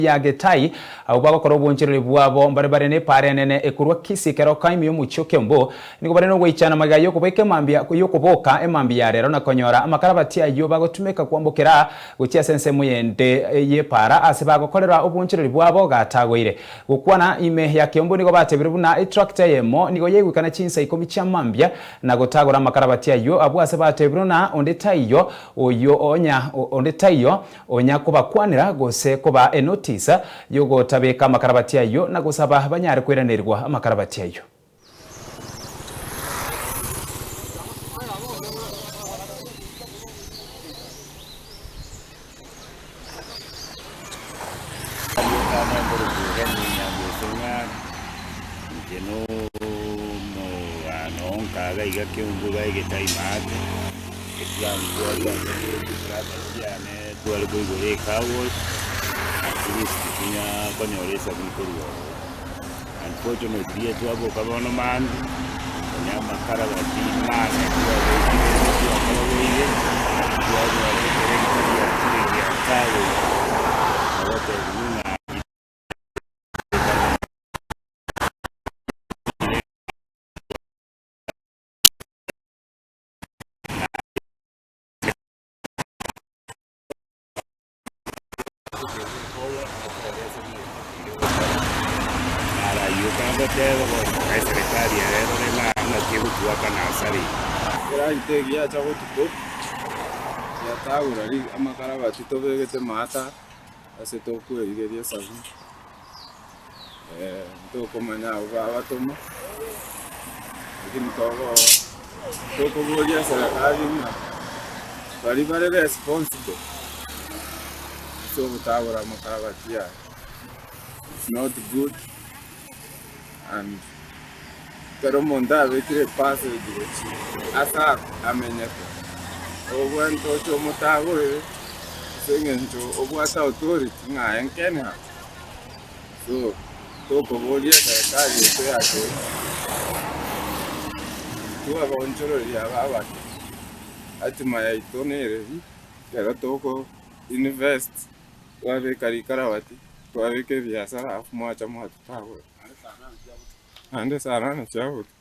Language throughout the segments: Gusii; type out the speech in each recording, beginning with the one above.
Ya Getai, abwo bagokora obonchereri bwabo mbare bare nepaara enene ekorwa Kisii ekero kaime y'omochie o Kiambu, nigo bare nogoichana magega y'okobeka emambia y'okoboka emambia ya rero na konyora amakarabati ayio bagotumeka kwambokera gochia ase ensemo yende y'epaara ase bagokorera obonchereri bwabo gatagoire. Gokwana ime ya Kiambu nigo batebire buna etractor eyemo nigo yaigwekana chinsa ikomi chia mambia na gotagora amakarabati ayio abwo ase batebire buna onde taiyo oyio onya onde taiyo Onya kobakwanera gose kobaa enotice y'ogotabeka amakarabati ayio na gosaba banyare koiranerigwa amakarabati ayio. Tware koigora ecar wash, at least tonya konyora esabuni korwa ororo. Unfortunately twaboka bono mambia, konya amakara gati mane twabekire twakorogeire, twanyora ekerecha giachire giatagoire, ogotebiwa ng'a. Ekeragita eki giacha botuko, giatagora amakarabati tobegete maata ase tokwerigeria esabuni, ntokomanya abwo babatoma, lakini togo tokoboria eserekari ng'a baria bare responsible ase ogotagora amakarabati aya, it's not good and ekero omonto abekire epassage gochia ase amenyete, obwenerete oche omotagorere ase eng'encho obwate authority ng'a aye nkene aa. So tokoboria eserekari yaito ya Kenya, intwe abaonchoreri aba abake, hatima yaito nereri ekero toko invest twabeka rikarabati, twabeka ebiasara alafu mwacha mwatotagora. Naende saa nane chia botuko.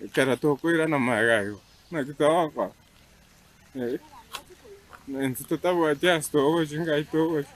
Ekero tokoirana magega igo, naki togokora? Intwe totabwati ase togochia ngai togochia.